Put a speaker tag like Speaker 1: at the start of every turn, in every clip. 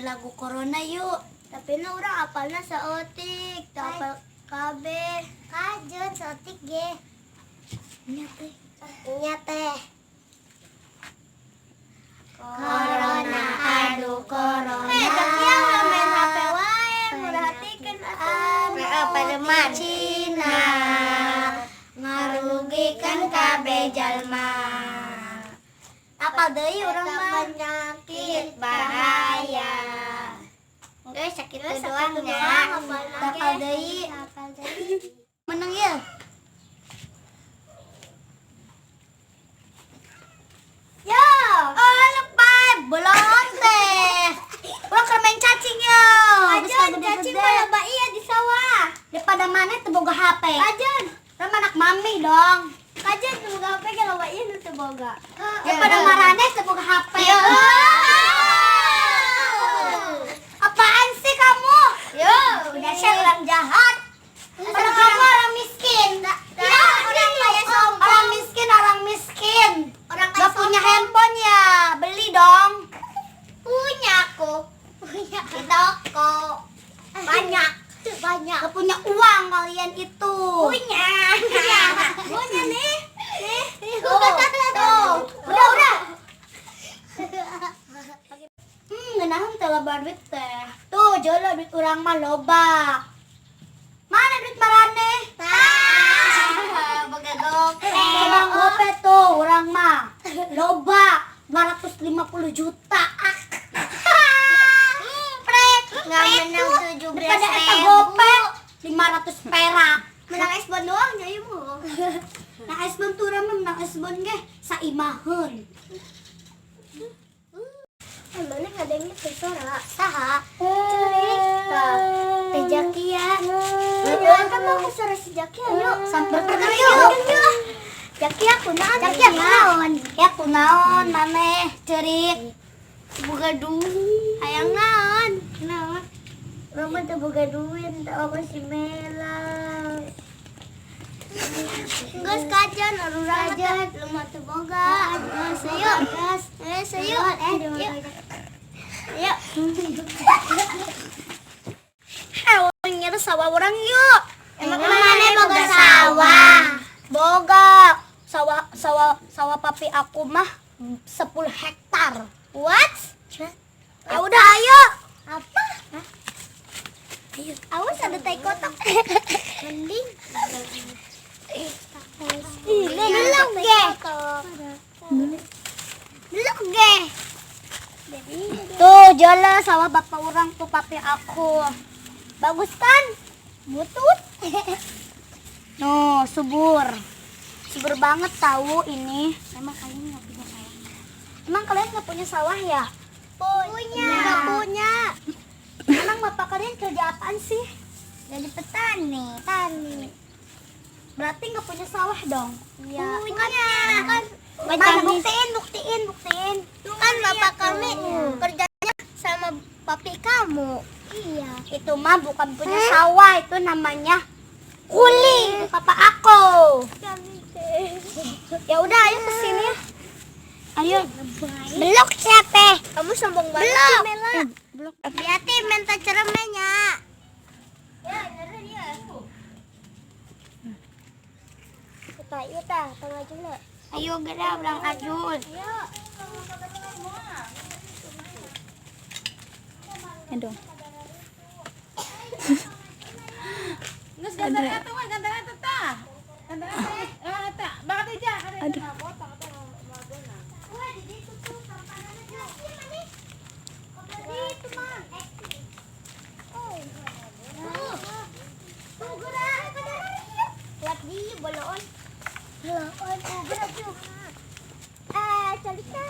Speaker 1: Lagu corona yuk.
Speaker 2: Tapi na urang apalna saeutik, teu apal kabeh. Kajeun saeutik ge.
Speaker 1: Nya teh.
Speaker 2: Nya teh. Corona, aduh corona. Eh, Zakia ulah main HP wae, merhatikeun atuh. Heeh, Cina ngarugikan kabeh jalma.
Speaker 1: Apal deui urang mah.
Speaker 2: Penyakit bahaya. Geus sakitu doang nya.
Speaker 1: Apal deui.
Speaker 2: Apal deui.
Speaker 1: Menang ya.
Speaker 2: Yo.
Speaker 1: Oh, lebay, bolon teh. Urang keur main cacing ya.
Speaker 2: Kajeun, cacing mah loba iya di sawah.
Speaker 1: Daripada maneh teu boga HP.
Speaker 2: Kajeun,
Speaker 1: Urang mah anak mami dong.
Speaker 2: Kajeun teu boga HP ge loba ieu nu teu boga.
Speaker 1: Daripada maraneh teu boga HP. Apaan sih kamu?
Speaker 2: Yo,
Speaker 1: Udah saya orang jahat. Orang kamu orang miskin.
Speaker 2: Ya, orang kaya sombong.
Speaker 1: Orang miskin, orang miskin.
Speaker 2: Orang kaya
Speaker 1: Gak punya
Speaker 2: sombong.
Speaker 1: handphone ya, beli dong.
Speaker 2: Punya aku. Punya di toko. Banyak. Banyak.
Speaker 1: Gak punya uang kalian itu.
Speaker 2: Punya. Punya nih. Nih.
Speaker 1: Tuh, tuh. Udah, udah. Ngenahan teh loba duit teh. Tuh, jodoh duit urang mah loba. Mana duit maraneh?
Speaker 2: Tah, boga gope.
Speaker 1: Bang gope tuh urang mah. Loba 250 juta. Ah.
Speaker 2: Prek. Nggak menang 17
Speaker 1: Daripada eta
Speaker 2: ribu.
Speaker 1: gope 500 perak.
Speaker 2: Menang esbon doang ya ibu.
Speaker 1: Nah, esbon tuh urang mah menang esbon ge saimaheun.
Speaker 2: Mana ngadengnya teh sora? Saha? Cerik tah. Teh Jakia. Ayo, kan mau ke suara si Jakia yuk.
Speaker 1: Samper yuk.
Speaker 2: Jakia kunaon?
Speaker 1: Jakia kunaon? Ya kunaon maneh cerik.
Speaker 2: Boga duit. Hayang naon? Naon? Mama teu boga duit, teu aku si Mela. Geus kajeun urang mah lemah teu boga. Geus ayo. Geus ayo. Yuk. Yuk.
Speaker 1: Heh, urang ngira sawah urang yuk.
Speaker 2: Emang maneh boga sawah?
Speaker 1: Boga. Sawah sawah sawah papi aku mah 10 hektar.
Speaker 2: What?
Speaker 1: Ya udah ayo.
Speaker 2: Apa? Ayo, awas ada tai kotak. Mending. Belum ge. Belum ge.
Speaker 1: Tuh, jelas sawah bapak orang tuh papi aku. Bagus kan?
Speaker 2: Butut.
Speaker 1: No, subur. Subur banget tahu ini.
Speaker 2: Emang kalian nggak punya sawah?
Speaker 1: Emang kalian nggak punya sawah ya?
Speaker 2: Punya. Nggak punya.
Speaker 1: Emang bapak kalian kerja apaan sih?
Speaker 2: Jadi petani. Tani.
Speaker 1: Berarti nggak punya sawah dong?
Speaker 2: Iya. Punya. Kan,
Speaker 1: Mana buktiin, buktiin, buktiin.
Speaker 2: Kan bapak kami kerjanya sama papi kamu. Iya.
Speaker 1: Itu mah bukan punya sawah, itu namanya kuli papa aku. Ya udah, ayo ke sini ya. Ayo.
Speaker 2: Belok siapa? Kamu sombong banget
Speaker 1: Belok.
Speaker 2: sih, Mela.
Speaker 1: Belok.
Speaker 2: Hati-hati minta ceremenya. Ya, nyerah dia. Kita iya tah, tengah jula.
Speaker 1: Ayo geura urang ajul.
Speaker 2: Ayo.
Speaker 3: Aduh.
Speaker 4: Geus gantar atuh we, gantar atuh tah. Gantar atuh. Eh eta, bakat aja.
Speaker 3: Aduh.
Speaker 2: Wah, di situ tuh sampanannya tuh. Iya, mana? Di itu, Mang. Oh. Tuh. Tuh, geura. Lihat di boloon. Boloon, oh, geura tuh. Eh, calika.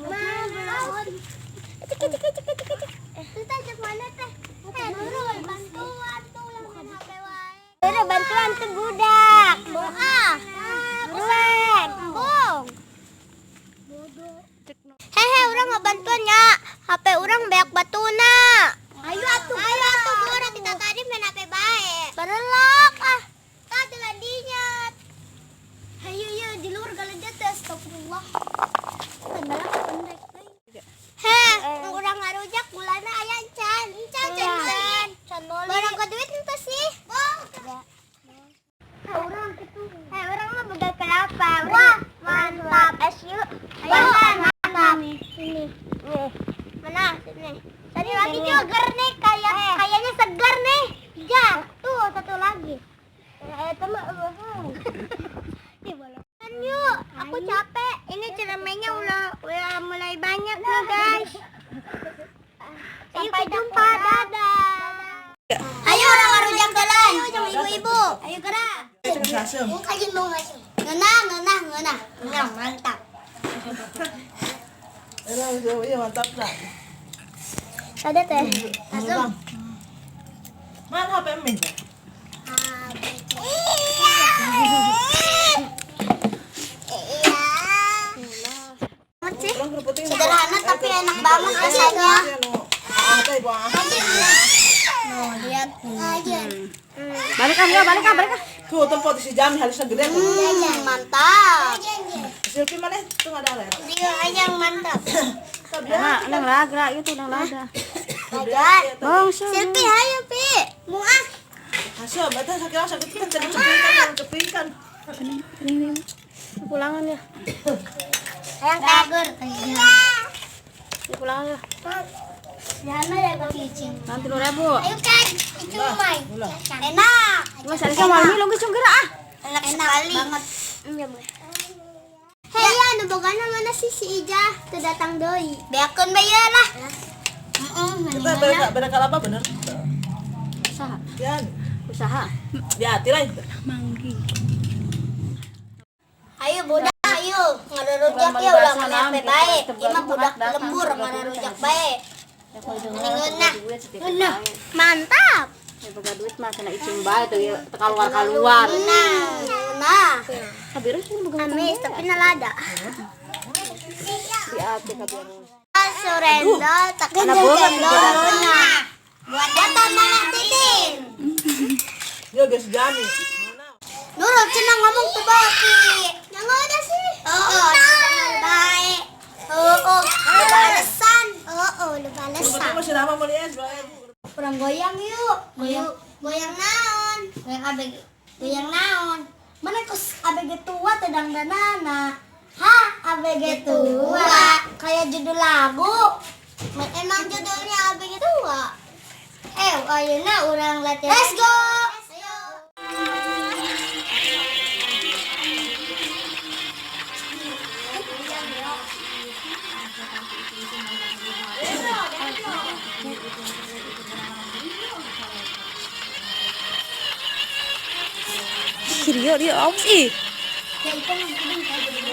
Speaker 2: Ma, boloon. Cek, cek, cek, cek, cek, cek. Tuh, teh, cek mana, teh? Eh, turun, bantuan tuh, ulah makan HP wae. Udah bantuan tuh budak. Ah, buruan. Bu. Nih. Satu lagi segar nih, kayak kayaknya segar nih. Ya, tuh satu lagi. Yuk, aku capek. Ini ceremainya udah mulai banyak nih, guys. Sampai jumpa, dadah.
Speaker 1: Ayo urang ngarujak jalan. Ayo ibu-ibu. Ayo gerak. Ngeunah, ngeunah, ngeunah. Ngeunah, mantap.
Speaker 3: Iya mantap lah.
Speaker 2: Ada teh.
Speaker 1: Langsung.
Speaker 3: Mana HP min?
Speaker 1: Sederhana tapi enak banget rasanya.
Speaker 2: Oh, lihat.
Speaker 4: Balik ah, ya, balik ah, balik ah.
Speaker 3: Tuh tempat si jam harusnya gede.
Speaker 1: Mantap.
Speaker 3: Selfie mana? Tuh ada lah.
Speaker 2: Dia yang mantap.
Speaker 4: Nah, nang lagra itu nang lada.
Speaker 2: Bang,
Speaker 4: Bang,
Speaker 2: selfie ayo, Pi. Mau ah.
Speaker 3: Hasil, betul sakit sakit kan jadi cepikan, cepikan.
Speaker 4: Pulangan ya.
Speaker 2: Yang kagur.
Speaker 4: Pulangan ya.
Speaker 2: Jangan ada kicing.
Speaker 4: Nanti 2.000.
Speaker 2: Ayo kan, itu mai.
Speaker 1: Enak.
Speaker 4: Mas Alisa mau minum geus geura ah.
Speaker 2: Enak sekali.
Speaker 1: Banget.
Speaker 2: Hei, ya, nu bogana mana sih si Ija? Teu datang deui.
Speaker 1: Beakeun bae lah.
Speaker 3: Kita bereka apa bener?
Speaker 4: Usaha.
Speaker 3: Yan.
Speaker 4: Usaha.
Speaker 3: Di hati lah.
Speaker 4: Manggi.
Speaker 1: Ayo budak, ayo ngararujak ya ulah maneh bae. Ieu mah budak lembur ngararujak bae.
Speaker 2: Ngeunah. Ngeunah. Mantap.
Speaker 4: Ya boga duit mah kena icing bae teu keluar-keluar.
Speaker 1: Nah, nah.
Speaker 4: Kabirus ini boga
Speaker 2: Amis, tapi nalada.
Speaker 4: di ati kabirus.
Speaker 2: Surendol, tak
Speaker 4: Anak boga
Speaker 1: Ngeunah. Buatan malah titin.
Speaker 3: Yo guys jami.
Speaker 1: Nurul cenah ngomong tuh baki.
Speaker 2: Yang ada sih.
Speaker 1: Oh, bae. Oh, balesan.
Speaker 2: Oh, lu balesan.
Speaker 3: Ketemu si Rama mau lihat 2.000.
Speaker 1: Kurang goyang yuk. Goyang,
Speaker 2: Goyang naon?
Speaker 1: goyang ABG. Goyang naon? Mana kos ABG tua teh dangdanana. Ha, ABG tua. Kayak judul lagu.
Speaker 2: Emang judulnya ABG tua? Ayeuna urang latihan.
Speaker 1: Let's go.
Speaker 2: Ayo.
Speaker 4: Rio, Rio, awas ih.
Speaker 1: Ya itu mungkin.